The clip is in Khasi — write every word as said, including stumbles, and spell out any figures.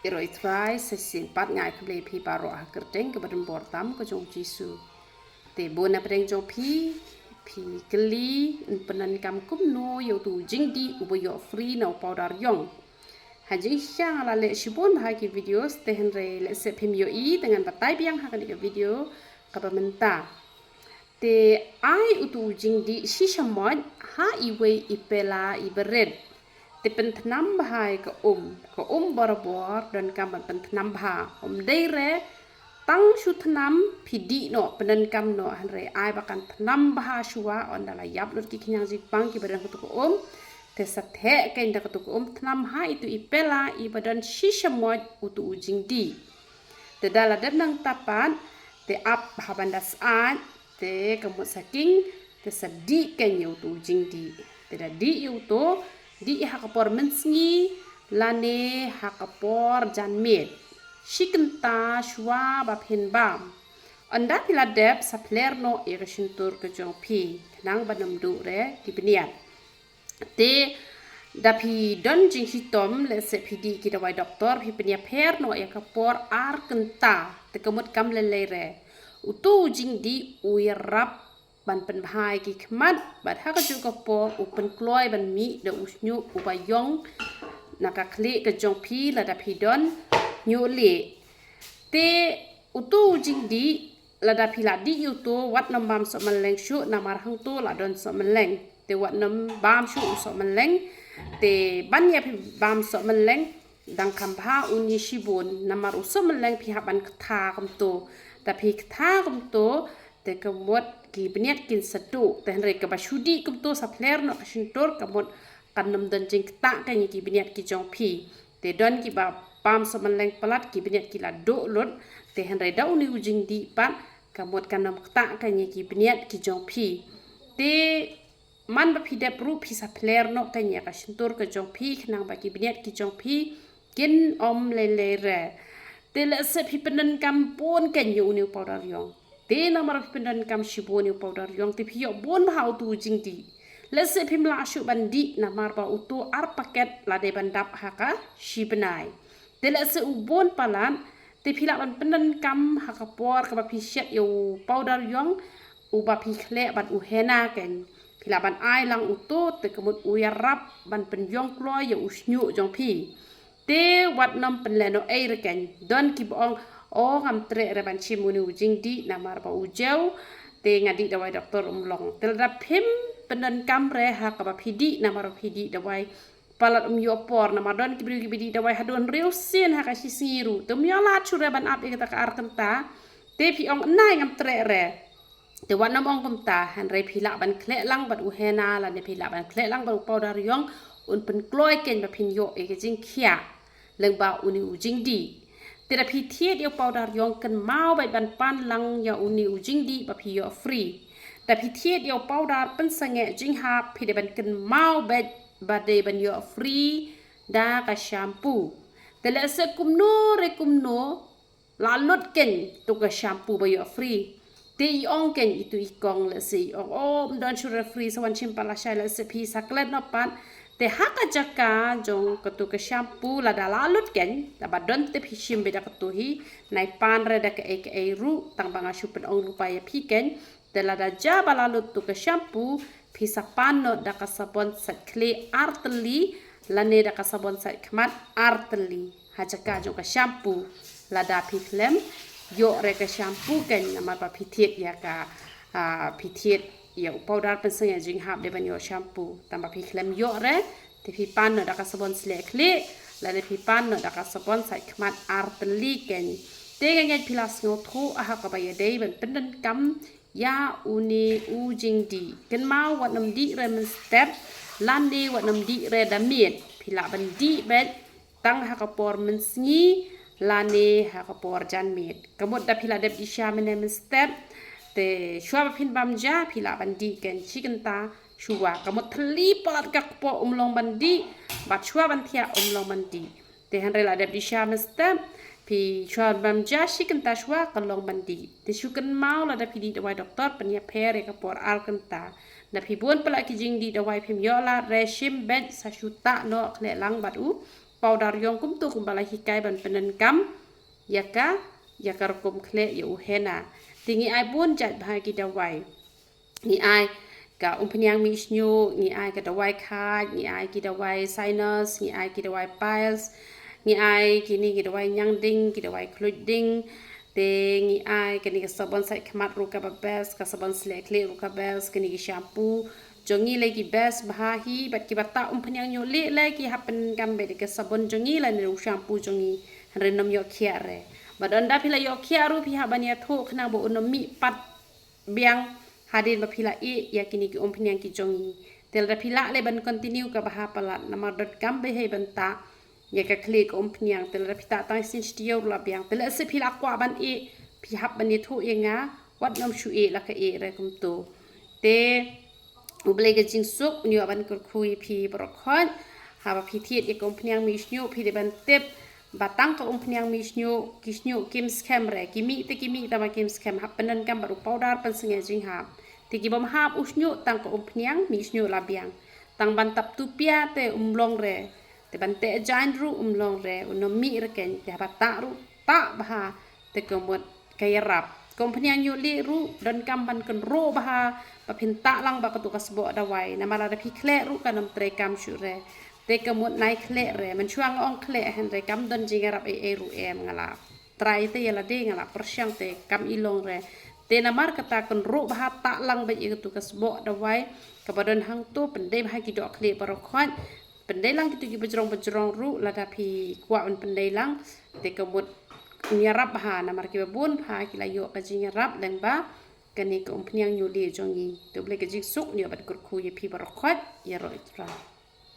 Ïaroh ïathuai sa shisien pat nga ai khublei phi baroh ha ka kyrteng kaba donbor tam ka jong u Jisu. Te bun na pdeng jong phi, phi kylli, yn pyndonkam kumno ïa utu u jingdih uba ïoh free na u powder ïong. Ha jingshisha nga la leh shibun bha ki videos, te hynrei lehse phim ïohi, te ngan batai biang ha kane ka video kaba mynta. Te ai utu u jingdih shisha moit ha iwei i pela iba rit. Te pynthnam bha ïa ka um, ka um barabor, donkam ban pynthnam bha. Ym dei re tang shu thnam, phi dih noh, pyndonkam noh, hynrei ai ba kan thnam bha shuwa, ynda la ïap lut ki khñiang jingpang kiba don ha katu ka um. Te sa theh kein da katu ka um, thnam ha itu i pela iba don shisha moit utu u jingdih. Te da la dep nangta pat, te ap ha ban da syaid, te ka mut sa king, te sa dih kein ïa utu u jingdih. Te da dih ïa utu, dih ha ka por mynsngi, lane ha ka por janmiet. Shi kynta shuwa ba phin bam. Ynda phi la dep, sa phler noh ïa ka shyntur ka jong phi, khnang ban ym duh re ki bniat. Te da phi don jingshitom, lehse phi dih ki dawai doktor, phi pynïapher noh ïa ka por ar kynta, te ka mut kam lei lei re. Utu u jingdih u ïarap ban pynbha ïa ki khmat, bad ha kajuh ka por u pynkloi ban mih da u shñiuh uba ïong na ka khlieh ka jong phi lada phi don shñiuh lieh. Te utu u jingdih, lada phi la dih ïa utu, wat nym bam sohmylleng shuh, namar hangtu la don sohmylleng. Te wat nym bam shuh u sohmylleng. Te ban ïa phi bam sohmylleng, dang kham bha une shibun, namar u sohmylleng phi hap ban ktha kumtu. Da phi ktha kumtu, te ka mut ki bniat kin sa duh. Te hynrei kaba shu dih kumtu sa phler noh ka shyntur, ka mut kan nym don jingktah kein ïa ki bniat ki jong phi. Te don kiba bam sohmylleng palat, ki bniat ki la duh lut. Te hynrei da une u jingdih pat, ka mut kan nym ktah kein ïa ki bniat ki jong phi. Te man ba phi dep ruh phi sa phler noh kein ïa ka shyntur ka jong phi, khnang ba ki bniat ki jong phi kin ym lei lei re. Te lehse phi pyndonkam bun kein ïa une u powder ïong. Te namar phi pyndonkam shibun ïa u powder ïong, te phi ïoh bun bha utu u jingdih. Lehse phim lah shuh ban dih, namar ba utu ar paket la dei ban dap ha ka shi bnai. Te lehse u bun palat, te phi lah ban pyndonkam ha ka por kaba phi shet ïa u powder ïong, uba phi khleh bad u henna kein. Phi lah ban ai lang utu, te ka mut u ïarap ban pynïong kloi ïa u shñiuh jong phi. Te wat nym pynlehnohei re kein. Don kiba ong, o ngam treh re ban shim une u jingdih namar ba u jew. Te nga dih dawai doktor ym long. Te lada phim pyndonkam re ha kaba phi dih namar ba phi dih dawai palat ym ïoh por, namar don ki briew kiba dih dawai haduh hynriew sien ha ka shi sngi ruh. Te ym ïoh lad shuh re ban ap ïa kata ka ar kynta. Te phi ong nai ngam treh re. Te wat nym ong kumta, hynrei phi lah ban khleh lang bad u henna, lane phi lah ban khleh lang bad u powder ïong, un pynkloi kein ba phin ïoh ïa ka jingkhiah lyngba une u jingdih. Te da phi thied ïa u powder ïong, kynmaw beit ban pan lang ïa une u jingdih ba phi ïoh free. Da phi thied ïa u powder pynsangeh jinghap, phi dei ban kynmaw beit ba dei ban ïoh free da ka shampoo. Te lehse kumno re kumno, la lut kein tu ka shampoo ba ïoh free. Te i ong kein itu i kong, lehse i ong, o ym don shuh re free, sa wan shim pat lashai, lehse phi sa klet noh pat. Te ha ka jaka jong katu ka shampoo, lada la lut kein, laba don te phi shim beit da katu hi, nai pan re da kaei kaei ruh, tang ba nga shu pynong lypa ïa phi kein. Te lada ja ba la lut tu ka shampoo, phi sa pan noh da ka sabon sait khlieh ar tylli, lane da ka sabon sait khmat ar tylli. Ha jaka jong ka shampoo, lada phi khlem ïoh re ka shampoo kein, namar ba phi thied ïa ka, ah, phi thied ïa u powder pynsangeh jinghap dei ban ïoh shampoo. Tang ba phi khlem ïoh re, te phi pan noh da ka sabon sleh khlieh, lane phi pan noh da ka sabon sait khmat ar tylli kein. Te nga ngeit phi la sngewthuh ha kaba ïadei ban pyndonkam ïa une u jingdih. Kynmaw wat nym dih re mynstep, lane wat nym dih re da miet. Phi lah ban dih beit tang ha ka por mynsngi, lane ha ka por janmiet. Ka mut da phi la dep dih sha mynne mynstep, te shuwa ba phin bam ja, phi lah ban dih kein shi kynta shuwa. Ka mut thylli palat ka kpoh ym long ban dih, bad shuwa ban thiah ym long ban dih. Te hynrei la dep dih sha mynstep, phi shuwa bam ja shi kynta shuwa ka long ban dih. Te shu kynmaw lada phi dih dawai doktor pynïapher ïa ka por ar kynta. Da phi bun palat ki jingdih dawai phim ïoh lad re, shim beit sa shu tah noh, khleh lang bad u powder ïong kumtu kumba la hikai ban pyndonkam ïa ka, ïa ka rukom khleh ïa u henna. Te ngi ai bun jait bha ki dawai. Ngi ai ka umphniang mih shñiuh, ngi ai ka dawai khait, ngi ai ki dawai sinus, ngi ai ki dawai piles, ngi ai kine ki dawai ñiang ding, ki dawai khluit ding. Te ngi ai kane ka sabon sait khmat ruh kaba best, ka sabon sleh khlieh ruh ka best, kine ki shampoo jong ngi lei ki best bha hi, bad kiba tah umphniang ñiuh lieh lei ki hap pyndonkam beit ïa ka sabon jong ngi lane u shampoo jong ngi, hynrei nym ïoh khiah re. Bad ynda phi la ïoh khiah ruh phi hap ban ïathuh khnang ba un nym mih pat biang hadien ba phi la ïeh ïa kine ki umphniang ki jong ngi. Te lada phi lah lei ban continue kaba ha palat, namar donkam bha hi ban tah ïa ka khlieh ka umphniang. Te lada phi tah tang shisien shi taïew ruh la biang. Te lada shisha phi la kwah ban ïeh, phi hap ban ïathuh ïa nga, wat nym shu ïeh la ka ïeh re kumtu. Te U Blei ka jingsuk un ïoh ban kyrkhu ïa phi baroh khoit. Haba phi thied ïa ka umphniang mih shñiuh phi dei ban tip ba tang ka umphniang mih shñiuh, ki shñiuh kim skhem re, ki mih te ki mih tang ba kim skhem, hap pyndonkam bad u powder pynsngewsih jinghap. Te ki bym hap u shñiuh, tang ka umphniang mih shñiuh la biang. Tang ban tap tupia te um long re, te ban teh jaiñ ruh um long re, un nym mih re kein. Te haba tah ruh tah bha, te ka mut ka ïarap. Ka umphniang ñiuh lieh ruh donkam ban kynroh bha ba phin tah lang bad katu ka sboh dawai, namar lada phi khleh ruh kan nym treikam shuh re. Te ka mut nai khleh re, mynshuwa nga ong khleh hynrei kam don jingïarap ei ei ruh em, nga la try te ïa lade, nga la pyrshang te kam i long re. Te namar kata kynroh bha, tah lang beit ïa katu ka sboh dawai kaba don hangto, pyndei bha ki dohkhlieh baroh khoit. Pyndei lang kitu kiba jrong ba jrong ruh lada phi kwah ban pyndei lang. Te ka mut ïarap bha, namar kiba bun bha ki la ïoh ka jingïarap lyngba kane ka umphniang ñiuh lieh jong ngi. Te U Blei ka jingsuk un ïoh ban kyrkhu ïa phi baroh khoit, ïaroh Trai.